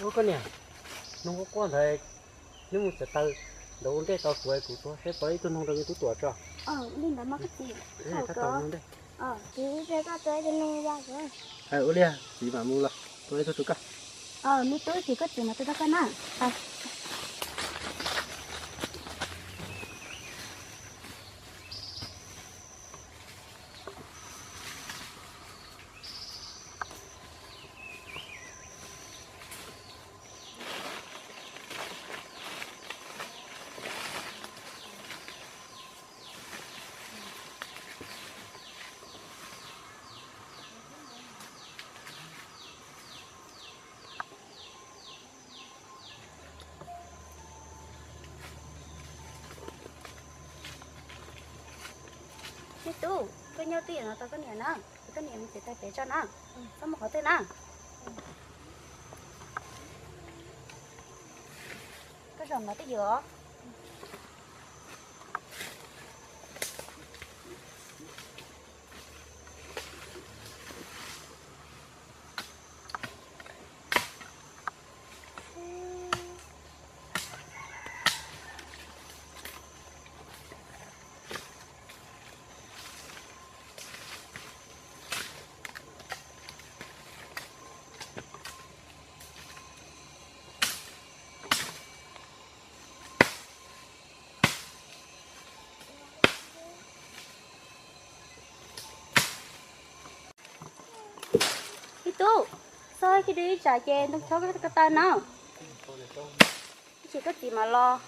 Koj niam, noog quaj quaj ntawd, neb mus txiav taws ntawd ua ntej tau tuav, kuv tuav seb puas ib tug noog rau me tub tuam tso. Li ntawd mas koj txiv, tab tom ua ntej. Ua li txiv mam mus los tua ib tug rau koj. Me tub, ces koj txiv mam tua rau koj na. Me tub, koj nyob twj ywm no tos koj niam na, koj niam mus txiav taws pem tso na, txhob mus qhov twg na. Koj zaum no twj ywm os. Me tub, xauj kiag ib tsam ces ntoo chob ko taw na, ib tsam koj txiv mam los.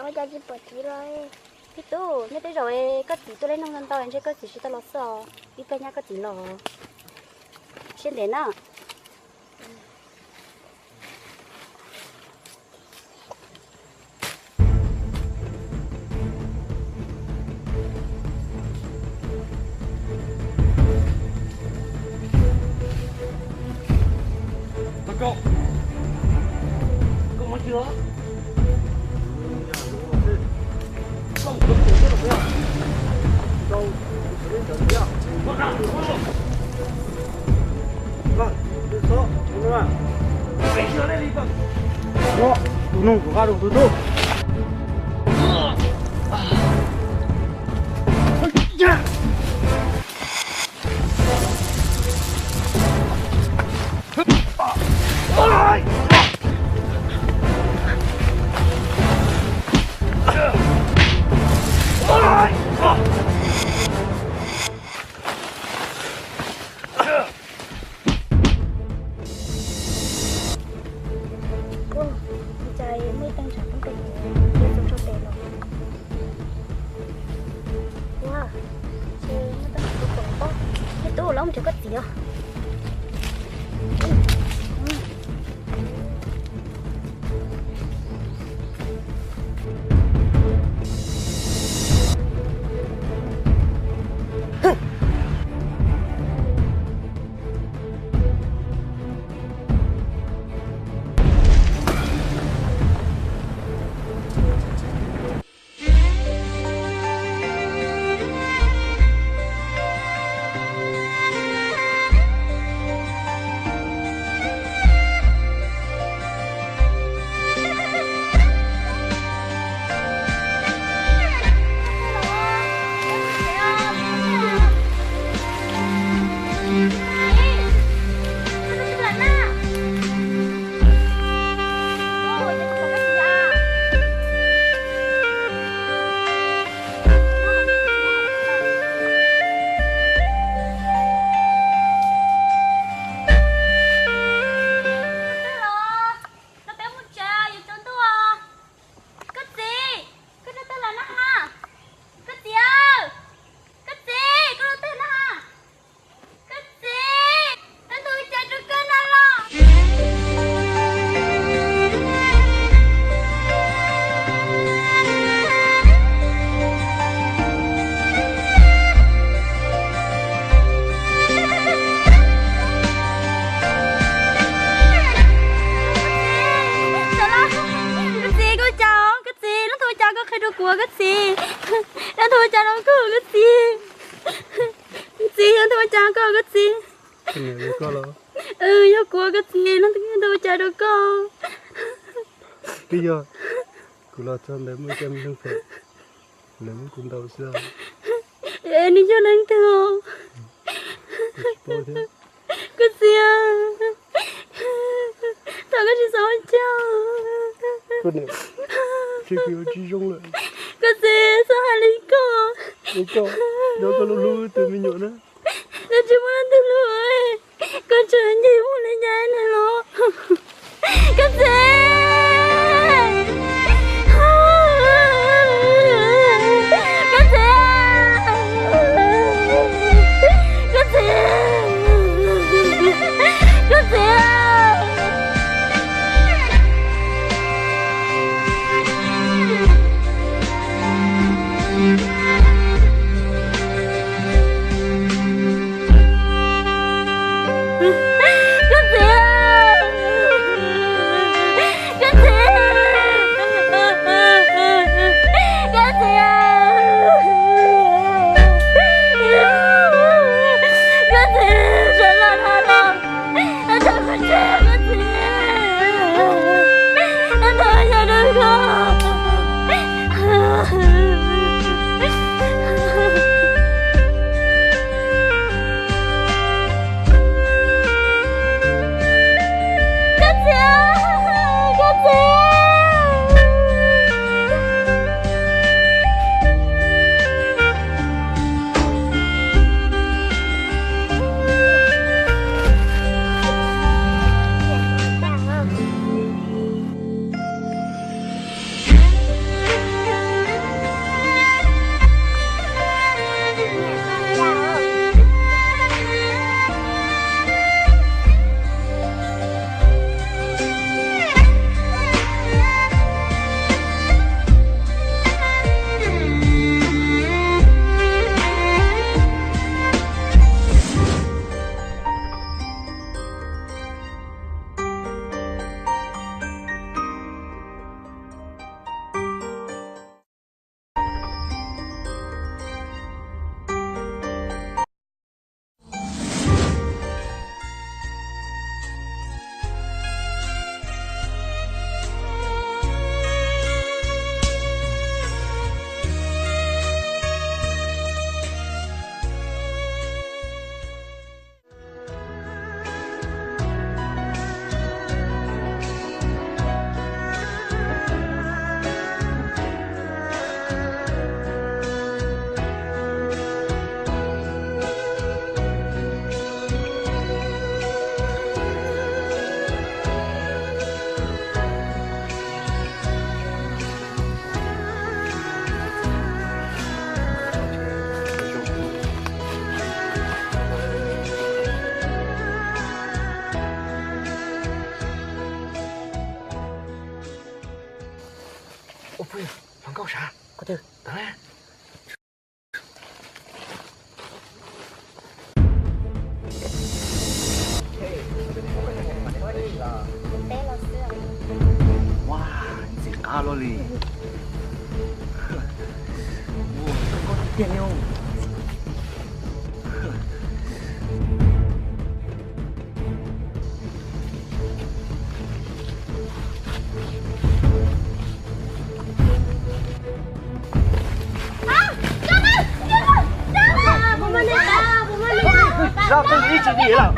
Ua cas tsis pom txiv los? Tub, nyob tej zaum koj txiv tuaj leb noog ntau ntau ntshe koj txiv tsis tau los xwb os. Ib pliag nyab koj txiv los, siab ntev na. Tus noog kuv nqa rau tus tub. Ua cas muaj ib tug tsov rog tuaj Kuv ua koj txiv, leej twg ua cas rau koj koj txiv? Txiv, yog leej twg ua cas koj koj txiv? Yog kuv ua koj txiv, leej twg ua cas rau koj? Twb yog kuv los txog ntawd muaj ib co me neeg phem, lawv muab kuv ntaus xwb. Es nws yog leej twg? Koj txiv, thov koj tsis txhob ua cas. Tsis zoo lawm. Koj txiv, txhob hais li ko. Yog koj hlub hlub tus me nyuam na, koj tsis muaj leej twg hlub, koj tseem nce mus li cas na los. Koj txiv, koj txiv, koj txiv, koj txiv. Koj txiv, koj txiv, koj txiv, koj txiv, sawv los dhau los, thov koj txiv, koj txiv, thov yog rau koj. Koj txiv, koj txiv. Ua puj, hluas nkauj sav, qhov twg tawm na? Ua, ntxim qab luaj li. Ua, zoo nkauj tiag tiag li. Zaj peb ib tsis dim lawm.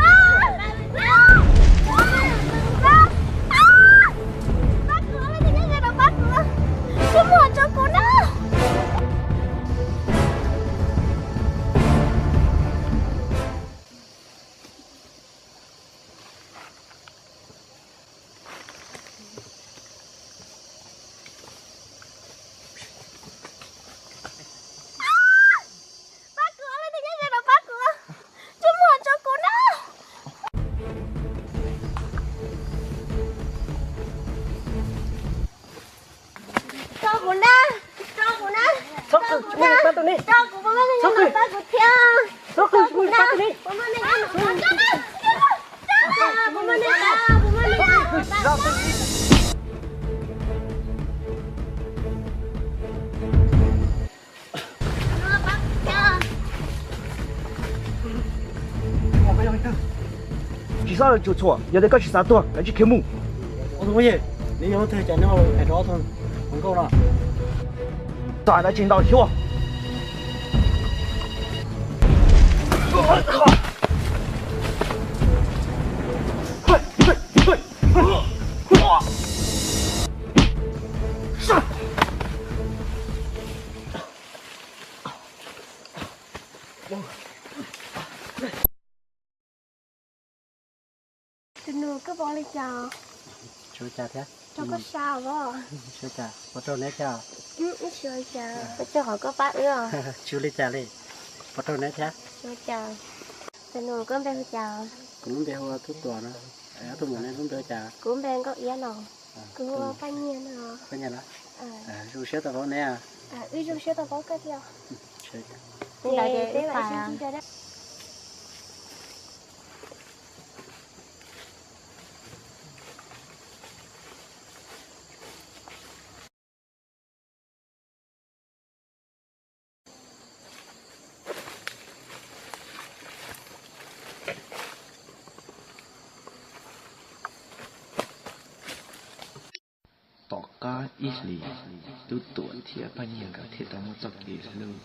Pab kuv, leej twg nyob ze no pab kuv, tsis muaj tso kuv na. Tso kuv na, tso kuv na, tso kuv na, tso kuv, pab kuv thiab, tso kuv na. Tso kuv, tso kuv. Xav lawv tsuam txhuam, yog tias koj tsis xav tuag, koj cia li khiav mus. Ob tug phooj ywg, neb yog leej twg, cas neb ho hais rau ob tug hluas nkauj no? Txawm hais dab tsi ntau xyuas. Tus nus, koj pom li cas? Tsis ua cas thiab. Rau koj sav os. Tsis ua cas, puas rau neb thiab? Ib tsis ua cas. Koj coj qhov koj pab wb os. Tsis ua li cas li, puas rau neb thiab? Tsis ua cas. Tus nus, koj npe hu cas? Kuv lub npe hu ua Tub Tuam no. Ob tug muam, neb lub npe hu cas? Kuv npe Nkauj Iab no. Kuv hu ua Paj Nyiag no. Paj Nyiag los? Zoo siab tau paub neb. Wb zoo siab tau paub koj thiab. Ces peb mam sib ntsib dua na. Tom qab ib hlis, Tub Tuam thiab Paj Nyiag nkawd thiaj tau muaj txoj kev hlub.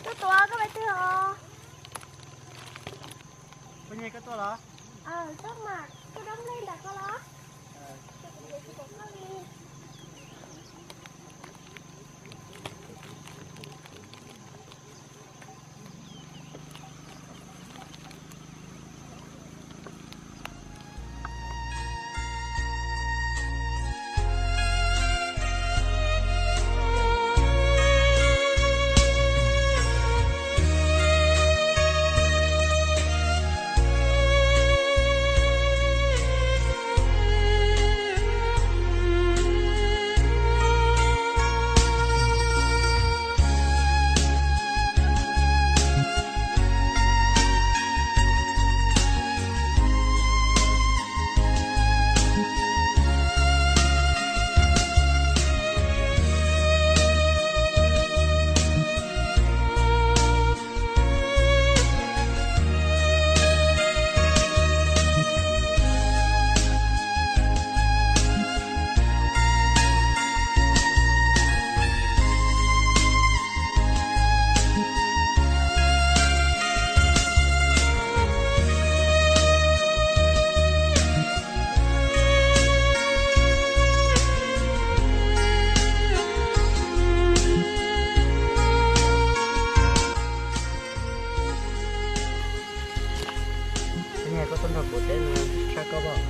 Tub Tuam, koj pais twg os? Koj nyiag koj tuaj los? Koj mas, koj dab nplej ntawm koj los? Koj nyiag koj tuaj nrog kuv teb no, tshab koj pom?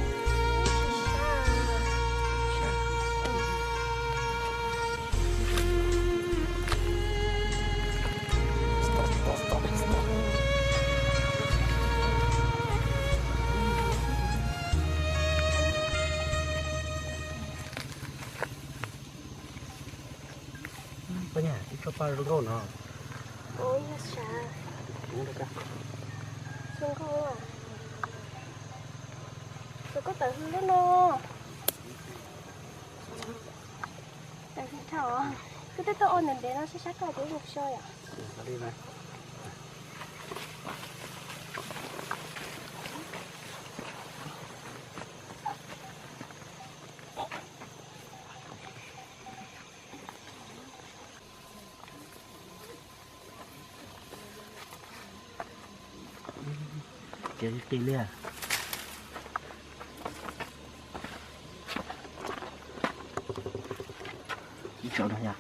Tshab. Paj zoo nkauj no. Ua yog sav. Zoo nkauj. Tus koj tawm hws lub no. Tawm hws dhau. Koj twb tuaj ua ntev ntev no sab sab koj ces zoo so yom. Kev qis li. Ib tsoom no yog.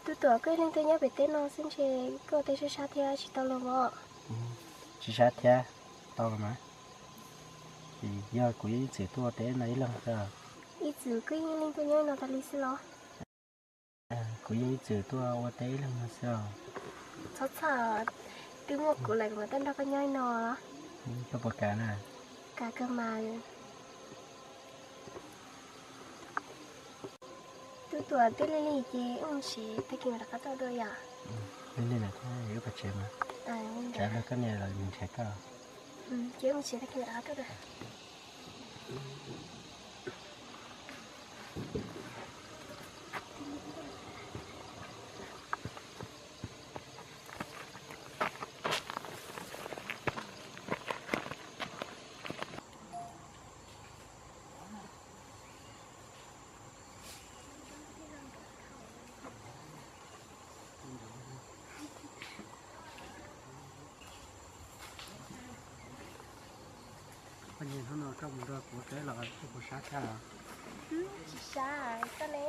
Tub Tuam, koj ib leeg tuaj nyob pem teb no xwb ntshe koj ua teb sab sab thiab tsis tau los mog. Tsis sab thiab, tau los mas. Yog kuv yeej ib txwm tuaj ua teb no ib leeg xwb. Ib txwm koj yeej ib leeg tuaj nyob no tas li xwb los? Kuv yeej ib txwm tuaj ua teb ib leeg no xwb os. Txhob txhawj, twb muaj kuv lawm kuv mam tuaj nrog koj nyob no. Koj puas kam na? Kam kawg mas. Tub Tuam, twb lig lig ces wb mus tsev, tag kis mam rov qab tuaj dua yom. Lig lig lawm thiab, wb pais tsev mas. Tsam no koj niam los nrhiav koj. Ces wb mus tsev, tag kis mam rov qab tuaj dua. Koj niam, hnub no koj mus nrog kuv ua teb los koj puas sab thiab? Tsis sab, koj ne?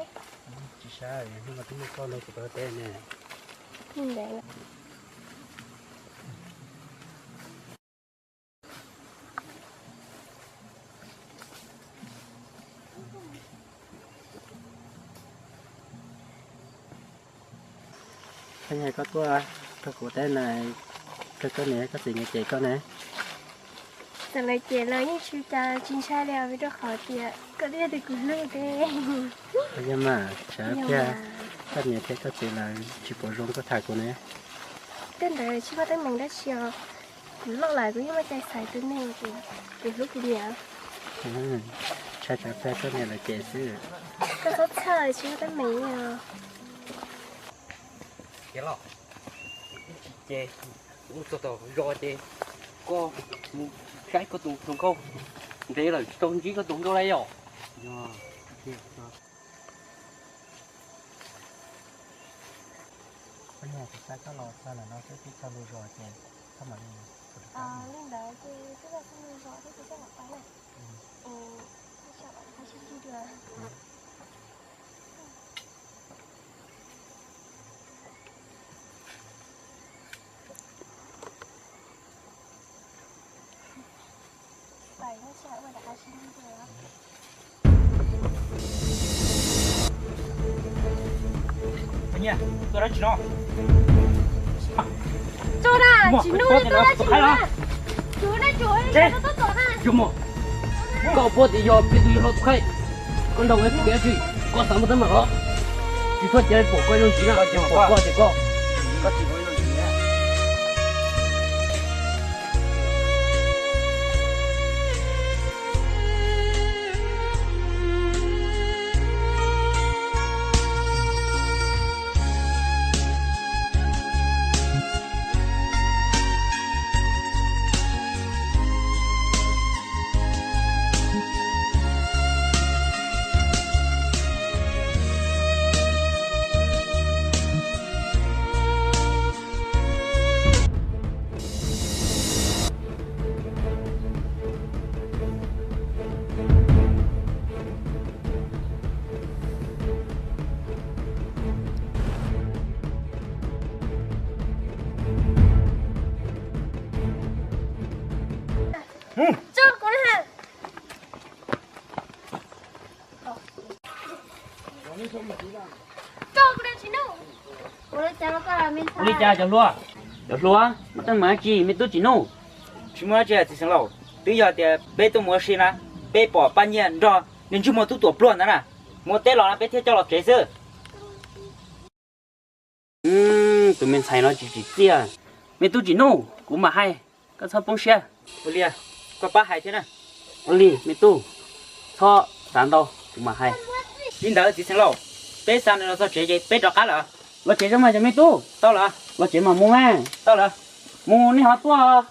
Tsis sab, hnub no twb muaj koj nrog kuv ua teb ne. Koj niam, koj tuaj nrog kuv ua teb na, koj niam koj txiv nyiam cem koj ne. Txawm lawv cem los yeej tsis ua cas, tsis ntshai li os, vim rau qhov tias koj twb yog tus kuv hlub thiab. Yog mas, tshav thiab, koj niam thiab koj txiv lawv tsis pom zoo koj tham kuv ne. Tej ntawd tsis muaj teeb meem dab tsi os. Kuv loj lawm kuv yeej muaj cai xaiv tus neeg uas kuv hlub kuv nyiam. Tshav tshav thiab koj niam lawv cem xwb. Koj txhob txhawj, tsis muaj teeb meem li os. Ces mus txog tom zos ces koj mus saib koj tus hluas nkauj ntev lawm tsis tau ntsib koj tus hluas nkauj li yom. Koj niam, kuv xav koj los txog ntawm no xwb, twb txog lub zos ces koj mam li. Li ntawd ces twb los txog lub zos thiab ces koj mam pais na. Tuaj dab tsi no? Tsis nug li, tuaj dab tsi no? Yog mas, koj paub tias yog peb tus yawg hlob tus khaib, koj nrog kuv ua dab tsi? Koj xav muaj teeb meem los? Tsis txhob cia pom koj ib zaug ntxiv na, pom koj ces koj. Tso kuv na. Tso kuv na Tsis Nuj. Ua li cas cov hluas? Cov hluas, muaj teeb meem dab tsi me tub Tsis Nuj? Tsis muaj dab tsi, txiv xeev laus, twb yog tias peb tuaj mus ua si na, peb pom Paj Nyiaj nrog niag ntsej muag tub tuam pluag ntawd na, mus teb los no peb thiaj coj los tsev xwb. Tus me ntxhais no tsis tsim txiaj. Me tub Tsim Nuj, kuv mam hais, koj txhob poob siab. Ua li, koj pab hais thiab na. Ua li me tub, txhob xav ntau, kuv mam hais. Li ntawd txiv xeev laus, peb xa nws los txog tsev ces peb rov qab lawm. Los tsev tso mas cov me tub. Tau lawm. Los tsev mas mus mas. Tau lawm. Mus nej ho tuaj.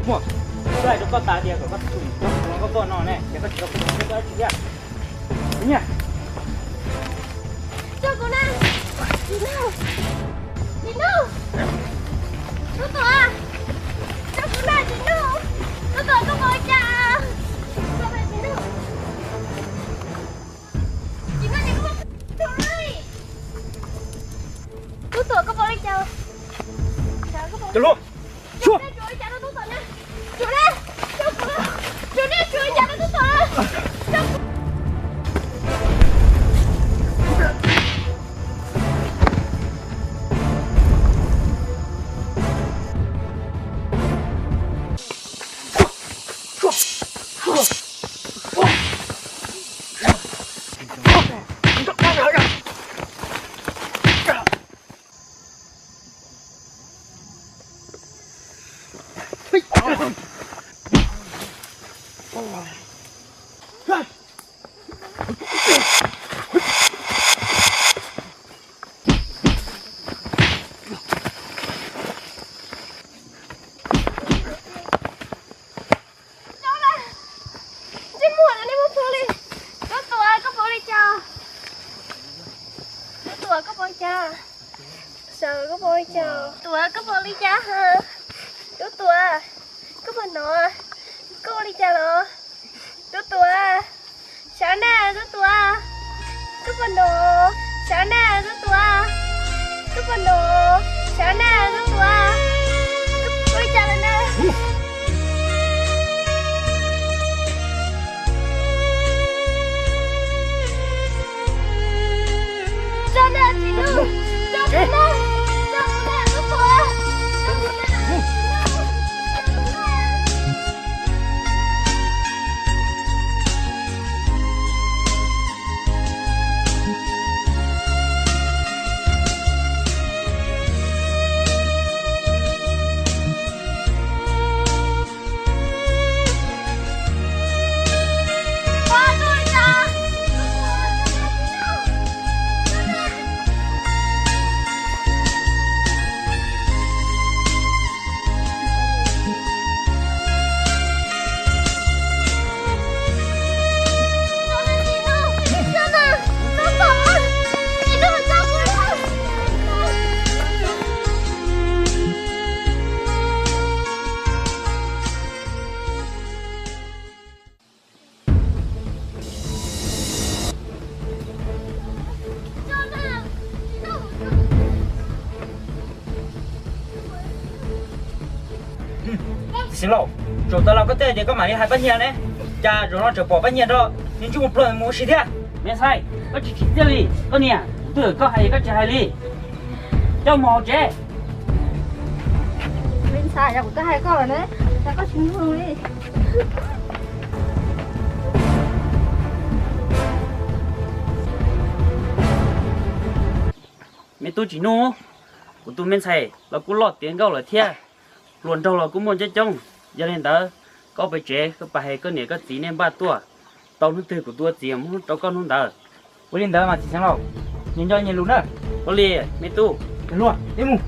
Muaj, kuv hais rau koj tas tias kom koj tsis tau los koj poj no ne, ces koj tsis tau koj tsis thiab. Nyiaj. Tso kuv na. Tsis nug. Tsis nug. Tub Tuam. Tso kuv na, tsis nug. Tub Tuam, koj puas ua cas? Tsis nug. Tsis nug ces koj puas ua cas? Tub Tuam, koj puas ua cas? Cov hluas, xyuas. Ntsej muag no nej muab plhu li. Tub Tuam, koj puas ua li cas? Tub Tuam, koj puas ua cas? Sav, koj puas ua li cas? Tuam, koj puas ua li cas? Tub Tuam, koj puas hnov? Koj ua li cas los? Tub Tuam, sav na Tub Tuam. Koj puas hnov? Sav na Tub Tuam. Koj puas hnov? Sav na Tub Tuam. Koj ua li cas lawm na? Sav na tsis nug. Sav na, sav na Tub Tuam. Txiv xeev laus, zaum tas los koj twb hais tias koj mam li hais Paj Nyiag ne, cas zaum no tseem pom Paj Nyiag nrog niag ntsej muag plog mus ua si thiab. Me ntxhais, koj tsis tsim txiaj li, koj niam, kuv twb hais koj hais koj tsis hais li. Coj mus hauv tsev. Me ntxhais, yog kuv twb hais koj lawm ne, cas koj tsis mloog li? Me tub Tsim Nuj, kuv tus me ntxhais los kuj loj tiav nkauj lawm thiab, hluas nraug los kuj muaj coob coob. Yog li ntawd, koj pais tsev koj pais hais koj niam koj txiv nej npaj tuaj, tau hnub twg kuv tuaj txiav muab rau koj hnub ntawd. Ua li ntawd mas txiv xeev laus, nyias nco nyias lus na. Ua li, me tub. Luag, peb mus.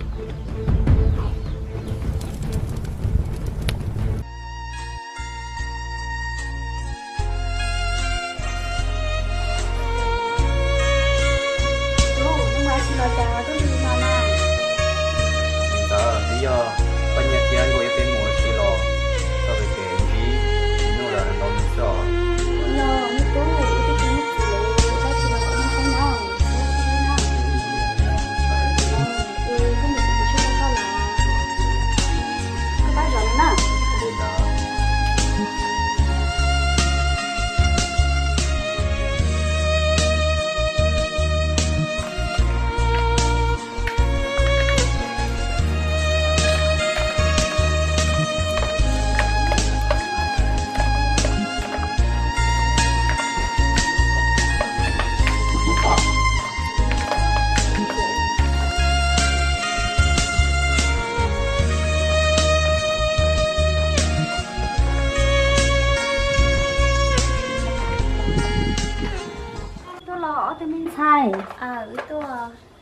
Ob tug me ntxhais,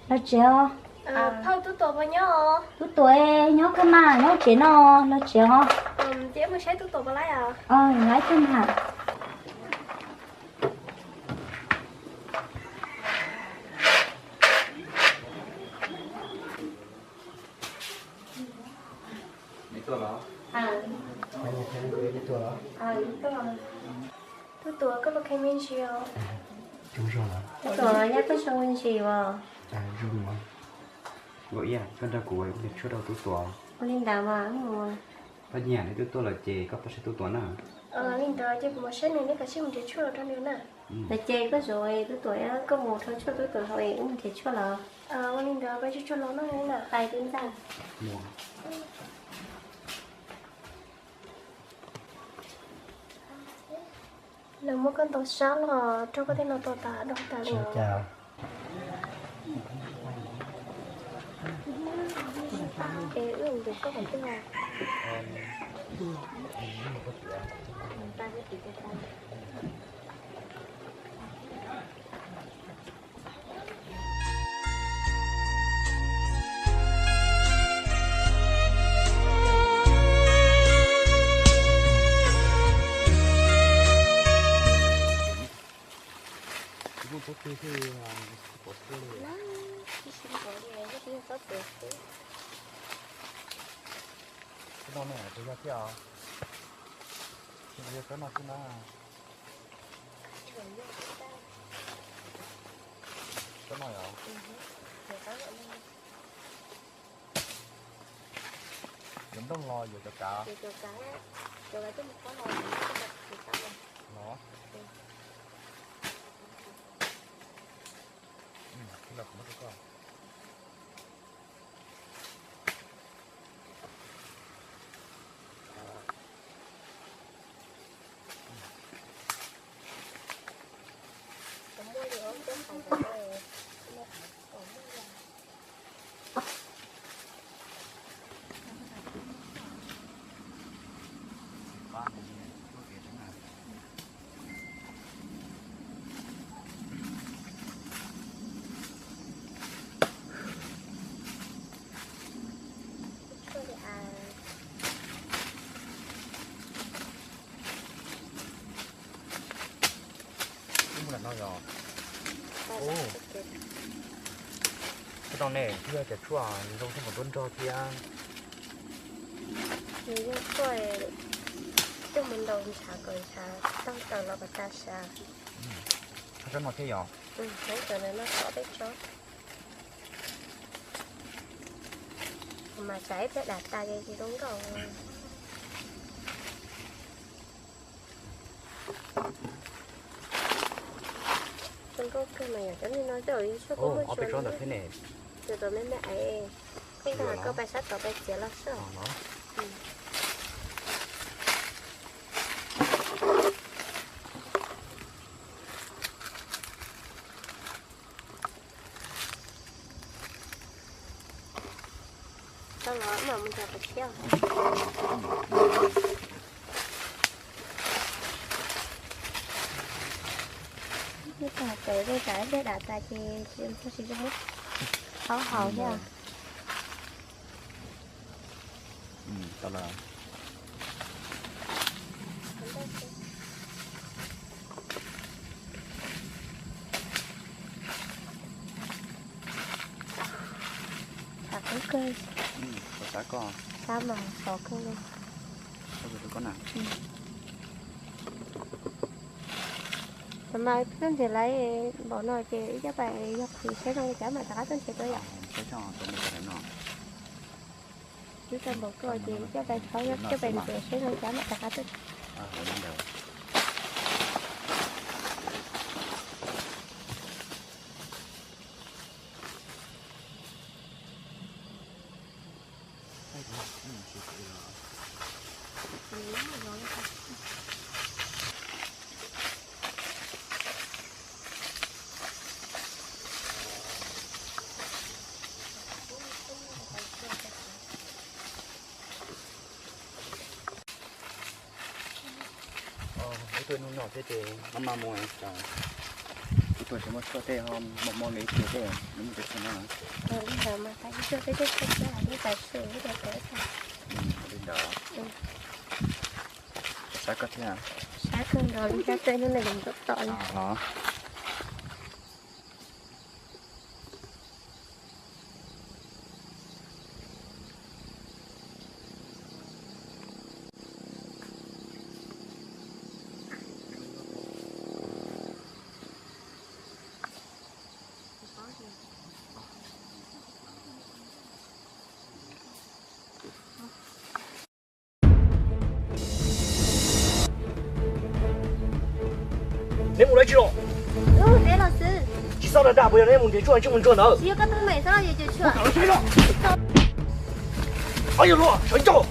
los tsev os. Tub Tuam nyob kawg mas, nyob tsev no, los tsev os. Laib tug mas. Tub Tuam, koj los kheev me ntsis os. Tub Tuam, yog koj zoo me ntsis os. Ua ib yam koj nrog kuv ua tshuaj rau Tub Tuam. Ua li ntawd mas. Koj nyiam li Tub Tuam lawm ces koj pab saib Tub Tuam na. Li ntawd ces kuv mus saib nws, neb kav tsij mus nrhiav tshuaj los rau nws na. Lawm ces koj zoo, Tub Tuam, koj mus rau tshuaj Tub Tuam hauv es wb mus nrhiav tshuaj los. Ua li ntawd pab tshuaj los no na. Pab Tub Ntxawg. Lawv muab koj ntaus sab los rau koj tej no tau tas dog tas li os. Es wb mus nrhiav koj qhov twg os? Tsis muaj tsob twg thiaj li pom xwb li. Tsis muaj tsob twg xwb. Tsob no ne, puas yog thiab os? Tsis yog tsob no xwb na. Tsob no yog. Yuav nplooj los yuav cov kav? Cov kav, cov kav coj mus qab los. Los. Los kuv muab rau koj. Ub, no yog. Ub, tsis tau ne, twb yog cov tshuaj zoo thiab mas tuab nrog thiab. Nws yeej tshuaj coj mus ntaus ntshav kom ntshav tag taws los kom tag sav. Tsob no thiab yog? Tsob no no tau peb tsob. Mas tsam ib pliag dam tas ces tsis zoo nkauj. Zoo nkauj kawg mas yog cov niag no coj ua ib tshuaj kuj muaj tsob ntawd thiab ne. Cov tau me me aiv, koj nkag koj pais sab tod pais txiav los xwb. Tau los mam mus nrog qhov tshiab. Ib tag cauv zej tsam ib pliag dam tas ces tsis zoo, tsis zoo, qhov haus thiab. Tau lawm. Xav kawg, xav kawg, xav mas xav kawg li. Tam mas tuaj nrhiav lawm npaum no ces ib coj pais yog qhwv saib zoo cas mam rov qab tuaj nrhiav dua yom. Twb tau npaum kawg ces ib coj pais thauj, coj pais nrhiav saib zoo cas mam rov qab tuaj. Ib tug nug no thiab ces maj mam mus, ib Tsis muaj tshuaj tej ho mos mos li ces tej nws mus tsis tau no. Li ntawd mas tas ib tshuaj tej tej tshuaj thiab li tas su li ntawd. Li ntawd. Sab koj thiab. Sab kawg nkaus li, sab tej hnub no yeej ntxov tom li. Neb mus dab tsi los? Tsis xav dag dag, puas yog neb mus nrhiav tshuaj ntsej muag ntsuag ntawd? Ob yawg hluas, sawv ncauj.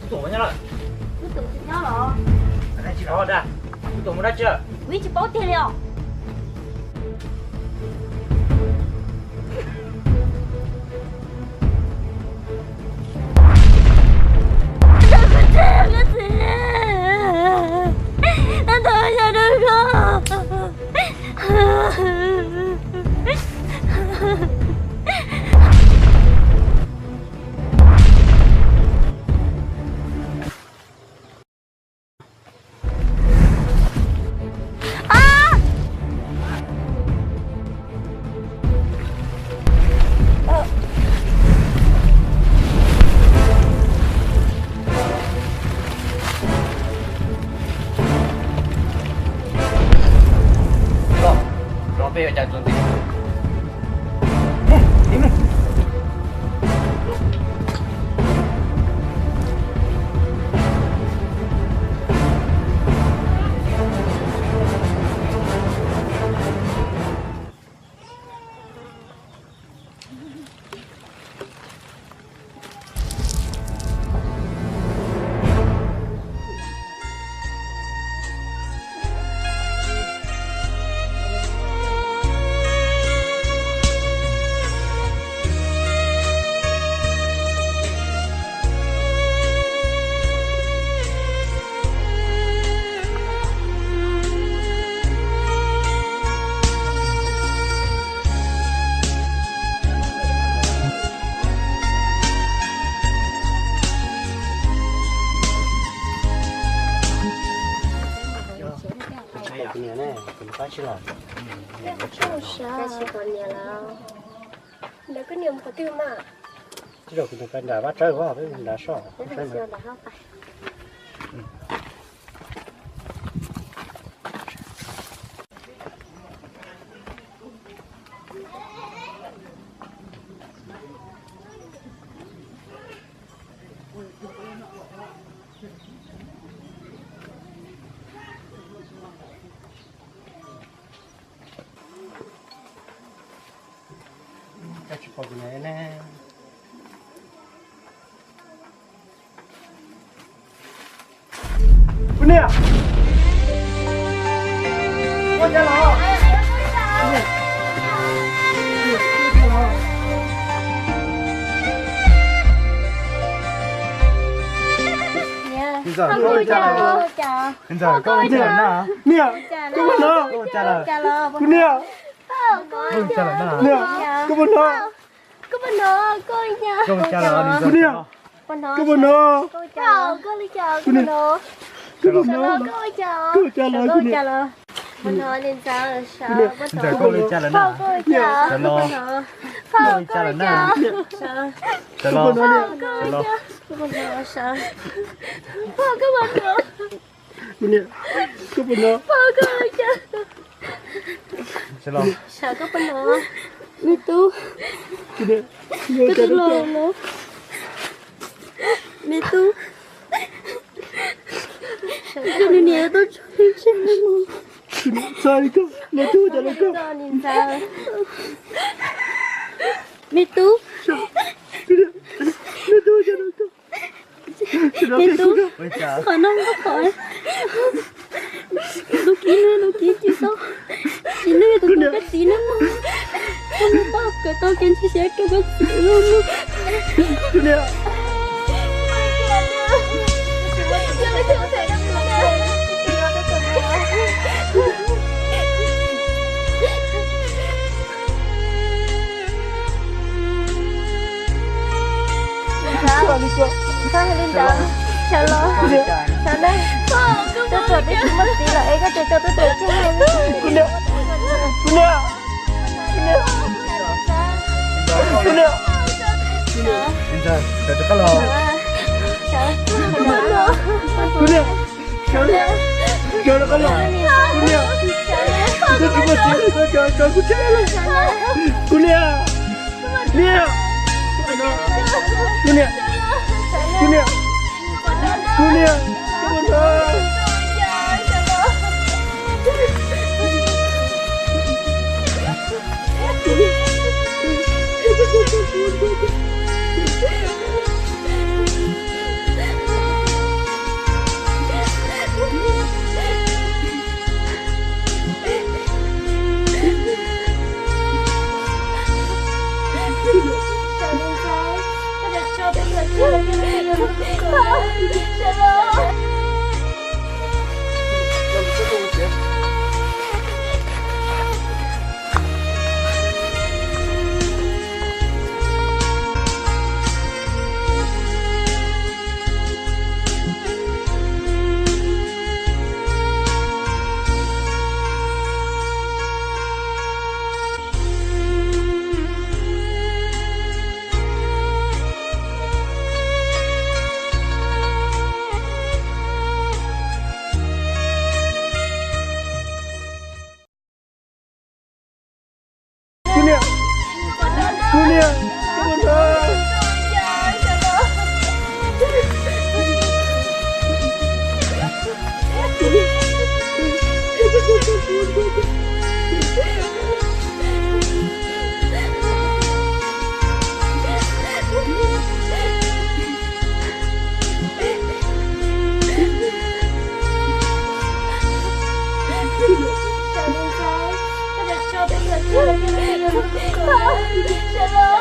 Tus tuam nyob lawm. Tus tuam tsis nyob los? Tsis los dag. Tus tuam mus dab tsi lawm? Kuv yeej tsis paub tiag li os. Los, los peb yuav cas txuas ntxiv. Tus niam ne, tus niam qab tsi lawm? Tsis pom niam lawm. Ntawd koj niam mus qhov twg mas? Tsis zaum kuv tus pais nram vaj tsawb, peb nram soj. Koj tsis pom kuv ne? Kuv niam! Ua cas los? Niam, koj ua cas los? Niam, koj puas hnov? Kuv niam! Niam, koj puas hnov? Kuv niam! Koj puas hnov? Kuv niam! Koj puas hnov? Koj puas hnov? Koj ua cas los? Koj ua cas los? Niam, koj puas hnov? Koj ua cas los? Niam, koj puas hnov? Niam, koj puas hnov? Kuv niam, koj puas hnov? Koj ua cas los? Me tub. Kuv niam, koj ua cas los? Me tub. Koj niam, niam tub tso li ntsia. Kuv niam, txhob li koj, me tub ua cas los koj? Me tub. Kuv niam, me tub ua cas los koj? Me tub, qhov no qhov lub kib no, lub kib tsis tau, tsis nug tus koj txiv no mog. Koj mus pab kawm tau kev ntseeg siab rau koj txiv no mog. Txhob hais li ntawd, sawv los, sawv na. Tuaj txog twb tsis muaj txiv lawm es koj tseem tso tuaj txog tsev. Kuv niam, kuv niam, kuv niam, kuv niam, kuv niam, sawv rov qab los, kuv niam, sawv rov qab los, kuv niam, koj tsis muaj txiv, koj tso kuv tseg, kuv niam. Niam! Kuv niam! Kuv niam! Kuv niam! Koj puas hnov? Kuv niam, kuv niam, koj puas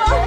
hnov?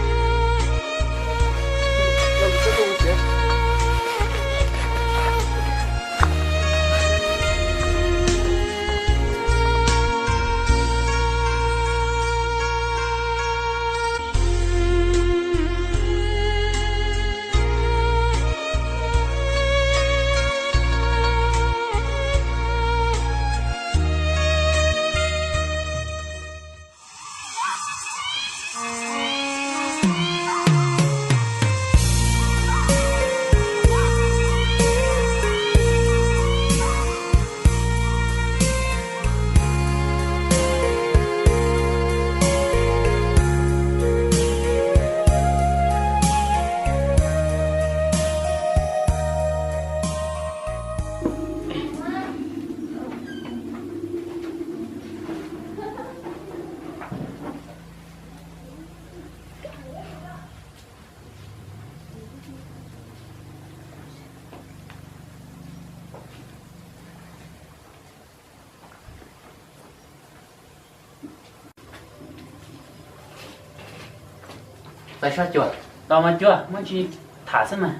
Txais soj cuag. Tau mas cuag, muaj tsis tham xwb mas.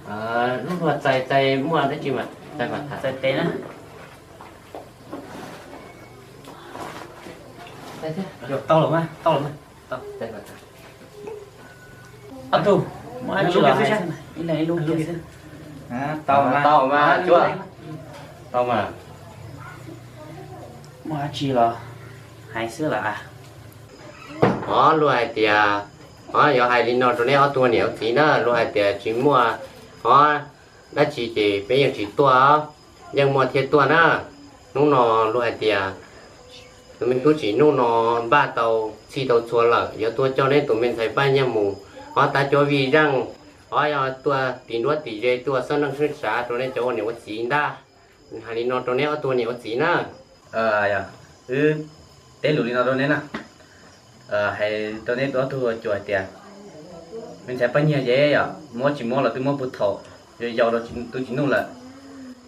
Lub luag txais txais muaj dab tsi mas txais kom tham. Txais tes na. Tau los mas, tau los mas. Ob tug, muaj dab tsi los hais xwb mas, ib leeg ib lub kiag xwb. Tau mas, tau mas cuag. Tau mas. Muaj dab tsi los hais xwb lawm a. Ob, luag hais tias, ob, yuav hais li no rau neb ob tug niam ua txiv na, luag hais tias tsis muaj, ob, dab tsi ces peb yeej tsis tuaj, yeej muaj thiaj tuaj na. Hnub no luag hais tias tus me tub Tsim Nuj no npaj tau txhij tau txhua lawm, yuav tuaj coj neb tus me ntxhais Paj Nyiaj mus, ob, tab cuab vij zeej, ob, yog tuaj tis nruab tis ze tuaj xeeb leej xeeb sav rau neb cov ua niam ua txiv ntag. Hais li no rau neb ob tug ua niam ua txiv na. Wb teb lus li no rau neb na, hais rau neb ob tug ua cuag hais tias me ntxhais Paj Nyiaj ces yog muab tsis muab los twb muab puag thaum yau yau rau tus Tsim Nuj lawm,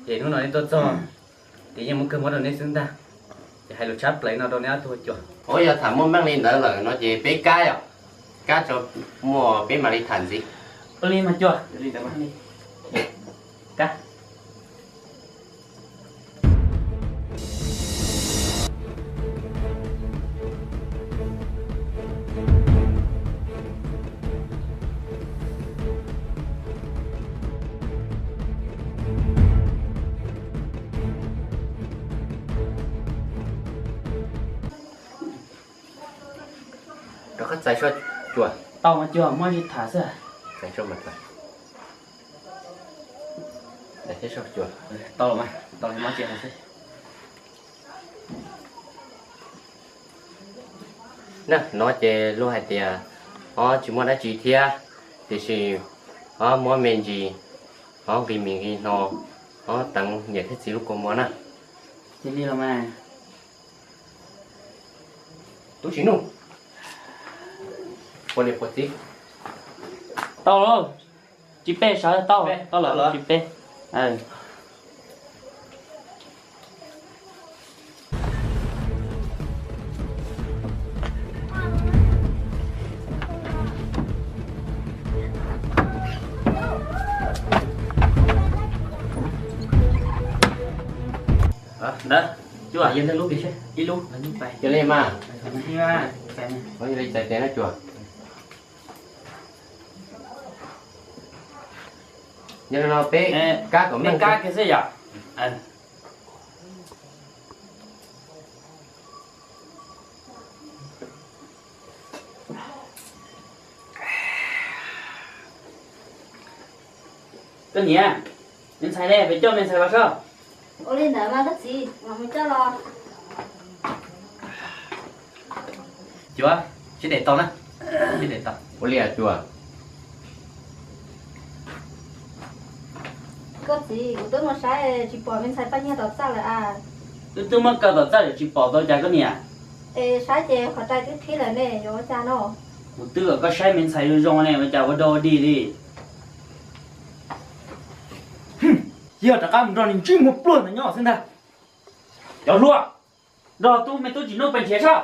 ces hnub no neb tuaj txog ces yeej muab kawg muab rau neb xwb ntag. Ces hais lus tshab plaws no rau neb ob tug ua cuag. Ua yog tham muaj meej li ntawd lawm no ces peb kab yom, kab tso muaj peb mam li tham ntxiv. Ua li mas cuag. Rov qab txais soj cuag. Tau mas cuag, muaj tsis tham xwb. Txais soj mas txais. Tau los mas, tau li muaj tsis hais xwb. Na, no ces luag hais tias, ob, tsis muaj dab tsi thiab, tiam sis, ob, muab me ntsis, ob, nqi mis nqi hno, ob, teev niam thiab txiv lub kua muag na. Cia li los mas. Tub Tsim Nuj, puas niam puas txiv? Tau lauj, tsis peb sawv tau, tau lawm tsis peb. Ntawd, cuag, ib lub, cia li mas, cia li txais tes na cuag. Yog li no peb kab kom meej kab kiag xwb yom. Koj niam, me ntxhais ne, peb coj me ntxhais los soj. Ua li ntawd mas koj txiv, mam mus coj los. Cuag, sib dem tau na, sib dem tau. Ua li cuag. Koj txiv, kuv twb mus saib tsis pom me ntxhais Paj Nyiaj tom txaj lawm a. Wb twb muab kaw tom txaj lawm tsis pom tau cas koj niam? Es saib ces qhov rais twb qhib lawm ne, yuav ua cas no? Kuv twb kom koj saib me ntxhais zoo zoo ne, ua cas ua dog ua dig li? Yog rov qab mus nrog nws ntsib muag pluag ntawd nyob xwb ntag. Cov hluas, nrog tub me tub Tsim Nuj pes nrhiav soj.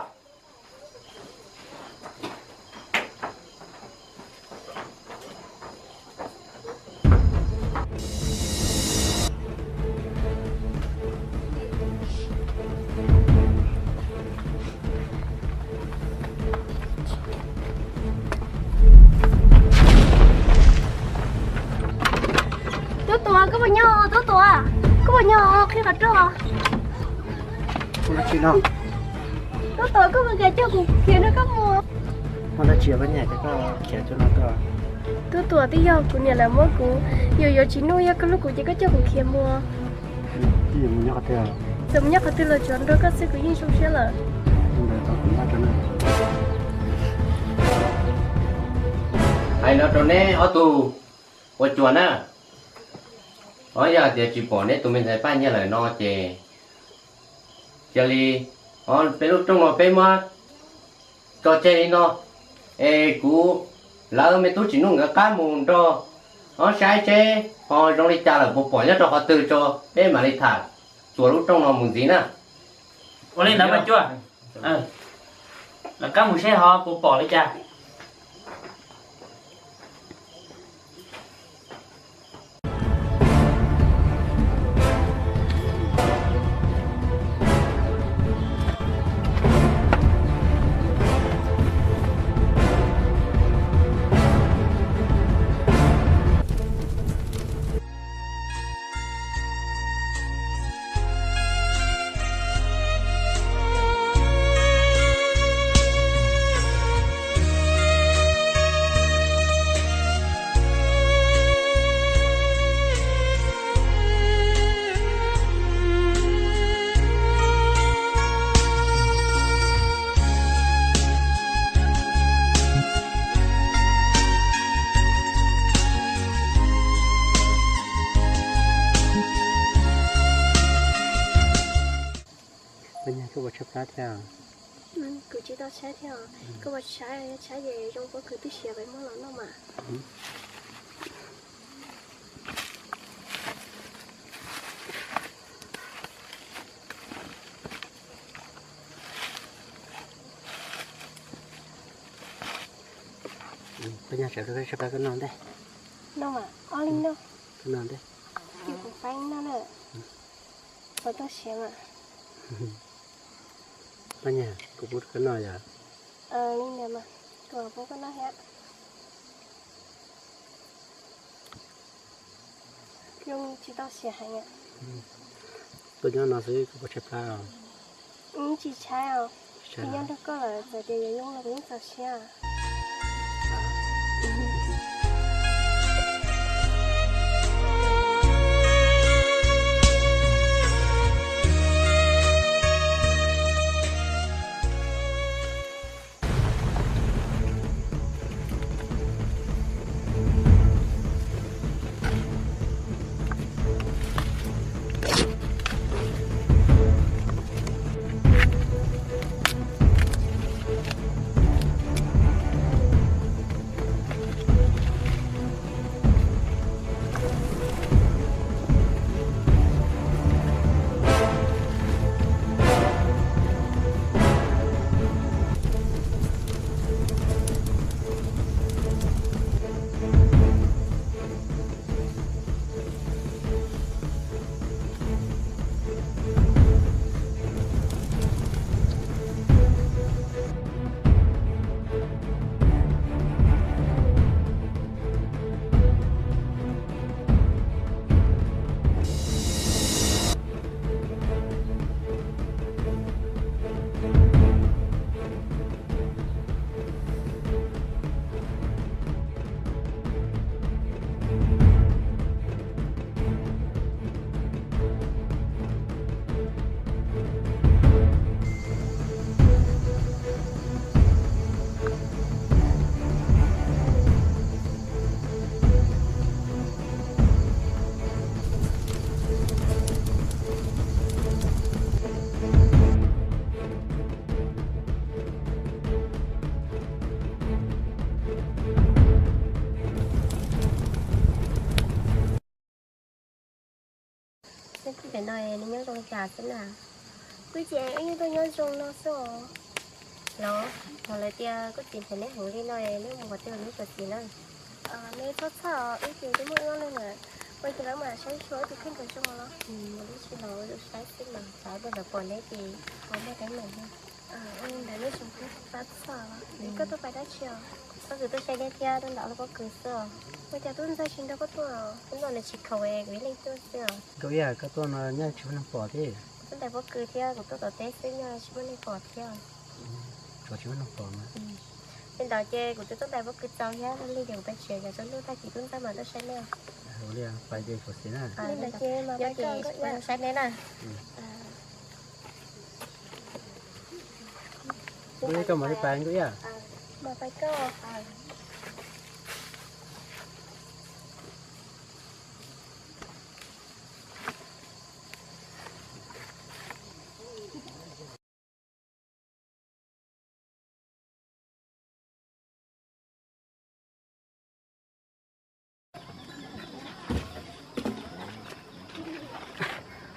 Tub Tuam, koj puas nyob? Tub Tuam, koj puas nyob? Qhib qhov rooj. Tub Tuam, koj puas kam coj kuv khiav nrog koj mus? Muaj dab tsi koj niam, koj khiav tuaj no tuaj? Tub Tuam, twb yog kuv niam lawv muab kuv, yuav yuav Tsim Nuj, yog koj hlub kuv ces koj coj kuv khiav mus. Txawm mus nyob qhov twg los tsuav nrog koj xwb kuv yeej zoo siab lawm. Hais no rau neb ob tug ua cuag na, yog hais tias tsis pom neb tus me ntxhais Paj Nyiaj lawm no ces cia li, peb lub rooj no peb muab tso tseg li no, es kuv lawv me tub Tsim Nuj nkawd qab mus nrog, ob, saib seb ho zoo li cas lawm, puas pom nyob rau qhov twg tso peb mam li tham txuas lub rooj no mus ntxiv na. Ua li ntawd mas cuag, lawv qab mus seb ho puas pom li cas. Thiab. Kuv tsis tau tshaib thiab. Koj puas tshaib? Yog tshaib ces zoo pob kws twb siav peb muab los noj mas. Koj nyob sawv rau koj tshaib plab koj noj ntej. Noj mas, ob li noj. Koj noj ntej. Ces kuv faib noj na. Puas tau siav mas? Koj nyiam kuv pub koj noj yom? Li ntawd mas, kuv pub koj noj thiab. Zoo tsis tau siav heev. Tuaj nyob no xwb koj puas tshaib plab os? Tsis tshaib os. Kuv nyob nrog koj lawm txawm tias yuav zoo los kuv yeej txaus siab. Pem no neb nyob zoo li cas xwb na? Kuv ces wb yeej tuaj nyob zoo no xwb os. Los, los lawv tias koj txiv nrhiav neb heev li no, neb mus qhov twg los neb txawm txiv na? Neb txhob txhawj, wb ces twb muaj wb ob leeg lawm, ua ces lawv mam saib xyuas wb tus kheej kom zoo los. Ua li tsis los wb saib xwb mas, xav tias lawv pom neb ces ho muaj teeb meem. Ntawd nej tseem pab txhawj. Koj tuaj pais dab tsi os? Koj twb tuaj saib dej thiab tuaj nram lub pob kws xwb os. Ua cas tub ntxawg tsis nrog koj tuaj? Tub ntxawg nws tsis khoom es kuv ib leeg tuaj xwb os. Nkauj Iab, koj tuaj no nyaj tsis muaj neeg pom thiab? Kuv tuaj ntais pob kws thiab kuv tuaj tom teb xwb, nyaj tsis muaj neeg pom thiab. Tsuas tsis muaj neeg pom mas. Li ntawd ces kuv twb tuaj ntais pob kws txaus thiab, li ces kuv pais tsev, yog tsaus ntuj tag kis tub ntxawg mam tuaj saib nej. Ua li pais ces txhob xis na. Nyob ces saib nej na. Nkauj Iab, koj mam li pais Nkauj Iab.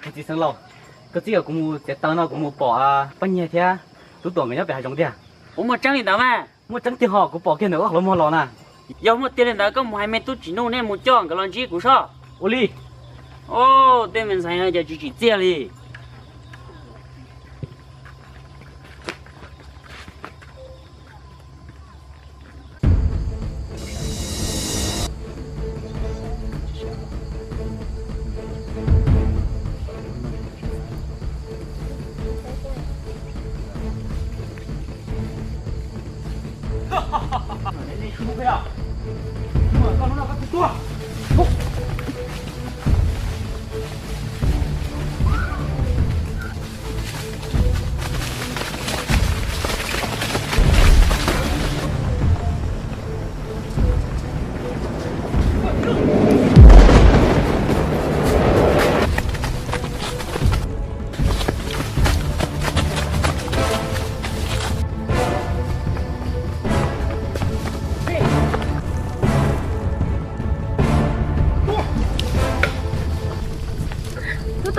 Kuv txiv Xeev Laus, koj txib kom kuv mus txiav taws no kuv mus pom Paj Nyiag thiab Tub Tuam nkawd nyob pem hav zoov tiag. Ua muaj tseeb li ntawd mas. Muaj tseeb tiag hos, kuv pom kiag ntawm ub qhov muag los na. Yog muaj tiag li ntawd koj mus hais me tub Tsim Nuj nej mus coj nkawd los ntsib kuv sob. Ua li. Tej me ntxhais no cas tsis tsim txiaj li.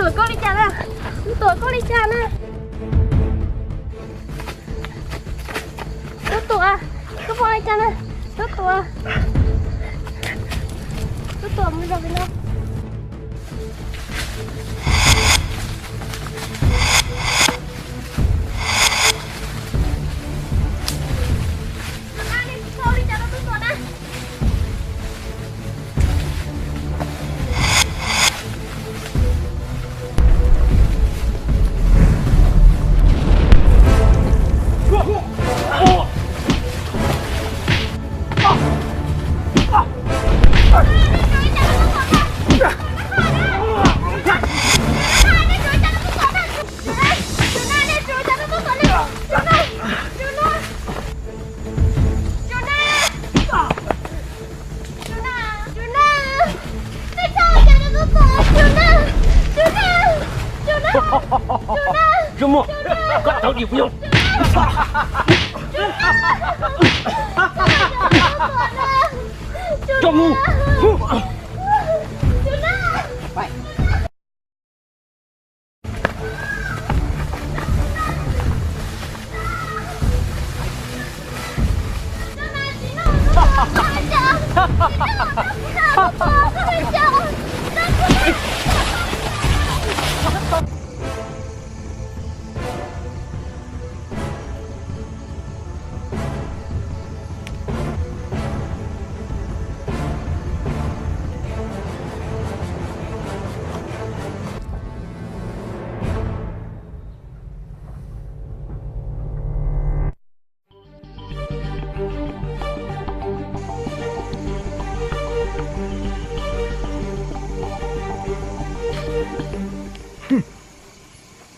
Tuam koj li cas na? Tuam koj li cas na? Tub Tuam, koj pom li cas na? Tub Tuam, Tub Tuam, mus zov pem no. Zoo Muag, koj tawv dim puas yog? Coj mus.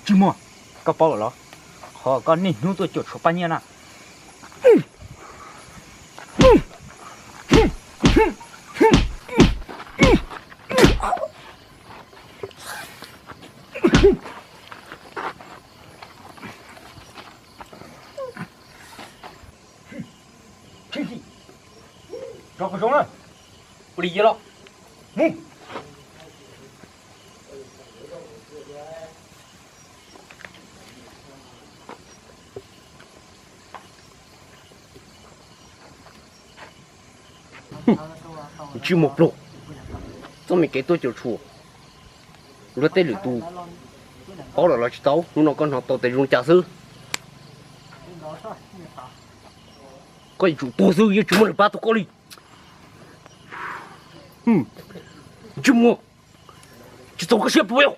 Tsis muaj, koj paub lawm los? Qhov koj niaj hnub tuaj cuam tshuam paj nyiaj na. Rov qhov zoov na. Ua li yog los. Mus. Tsis muaj pluag, txoj me kev tuaj cuam tshuam luag tej lwm tus, paub lawm los tsis tau, hnub no koj hnov tau tes zoo cas xwb. Koj yuav tsum tuag xwb, yeej tsis muaj neeg pab tau koj li. Tsis muaj, tsis txaus koj siab puas yog?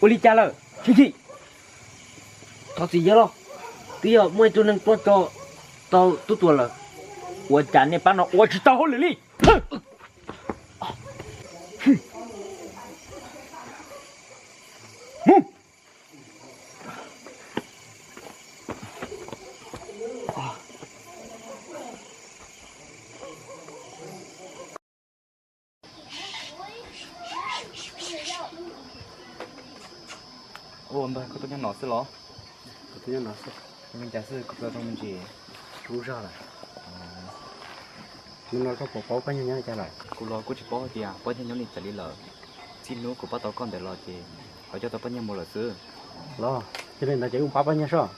Ua li cas lawm Tshiab Tshim? Thov txim yog los, twb yog muaj ib tug neeg tuaj tso tau Tub Tuam lawm. Ua cas nej pab no ua tsis tau hauj lwm li? Npawg, koj tuaj nyob no xwb los? Kuv tuaj nyob no xwb. Ua li cas xwb kuv tsis tau zoo me ntsis? Tsis pom zog lawm. Hnub no koj puas paub pab nyuag nyob li cas lawm? Kuv los kuj tsis paub hais tias pab nyuag nyob li cas li lawm. Txij hnub kuv pab tau koj ntawd los ces lawv coj tau pab nyuag mus lawm xwb. Los, yog li ntawd ces wb mus pab pab nyuag soj.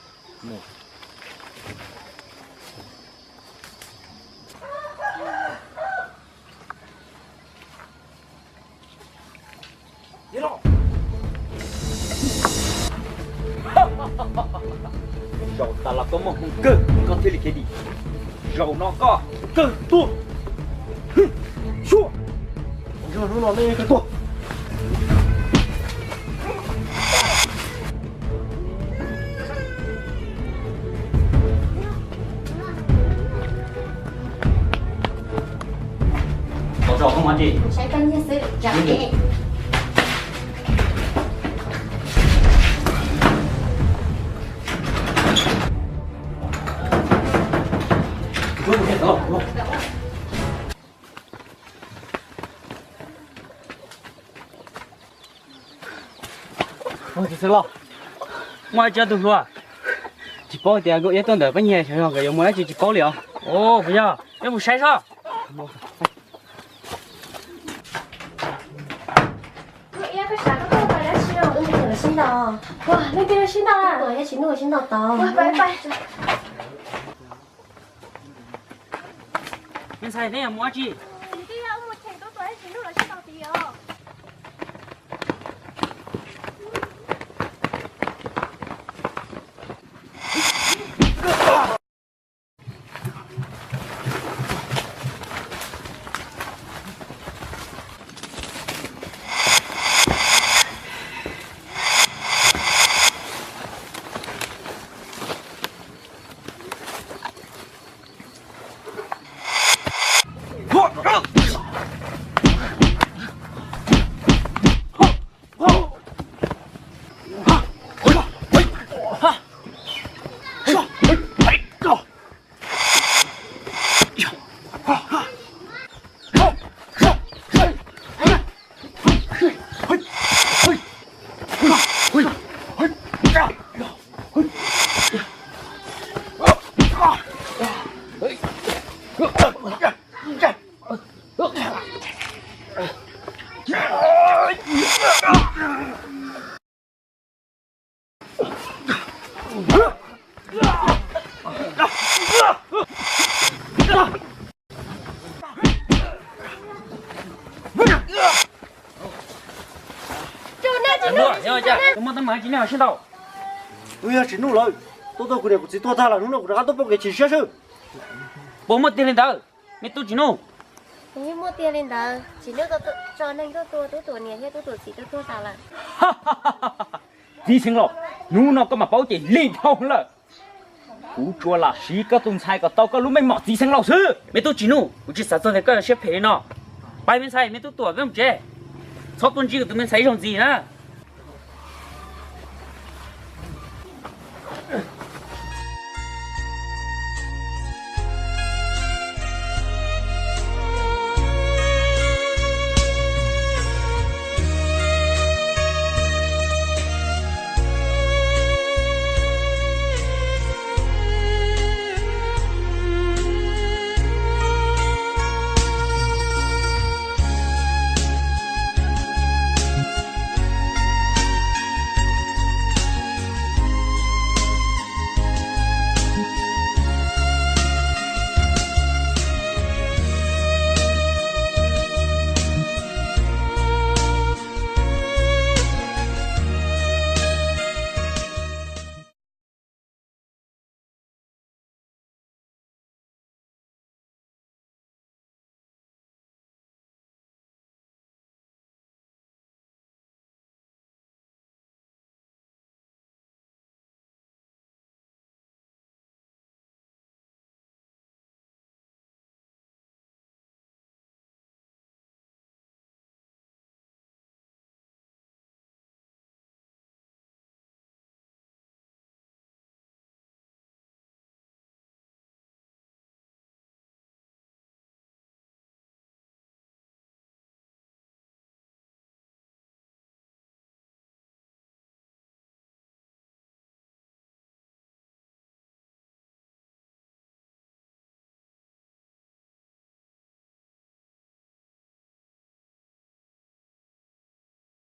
Zaum tas los koj muaj hmoo kawg koj thiaj li khiav dim. Zaum no koj kawg tuag. Xyuas, hnub no nej kawg tuag. Tau tso, koj mus dab tsi? Saib pab nyuag xwb, tsam es. Txiv xeev laus, muaj dab tsi tus hluas? Tsis paub tias nkauj iab tuaj ntawm pab nyiag xyov nkawd yuav muaj dab tsi tsis paub li os. Puas yog? Peb mus saib soj. Nkauj iab, koj xav tuaj pab dab tsi os? Wb mus sib ntaus. Ua, leej twg sib ntaus na? Tub Tuam thiab Tsis Nuj sib ntaus tod. Ua, pab pab. Me ntxhais, neb yuav mus dab tsi? Tsis mus, cheem Tub Tuam thiab Tsis Nuj los sib ntaus tid os. Muaj teeb meem dab tsi nej ho sib ntaus? Twb yog Tsis Nuj lawv tuaj tua kuv niam kuv txiv tuag tag lawm, hnub no kuv rov qab tuaj pom kev chim siab xwb. Puas muaj tiag li ntawd, me tub Tsis Nuj? Yeej muaj tiag li ntawd, Tsis Nuj tso neeg tuaj tua Tub Tuam niam thiab Tub Tuam txiv tuaj tuag tas lawm. Txiv xeev laus, hnub no koj mam paub ces lig dhau lawm. Kuv tsuas lam siv koj tus ntxhais kom tau koj lub meej mom txiv xeev laus xwb. Me tub Tsis Nuj, kuv tsis xav txog tias koj yuav siab phem li no. Pab me ntxhais, me tub Tuam, peb mus tsev. Txhob tuaj ntsib kuv tus me ntxhais ib zaug ntxiv na.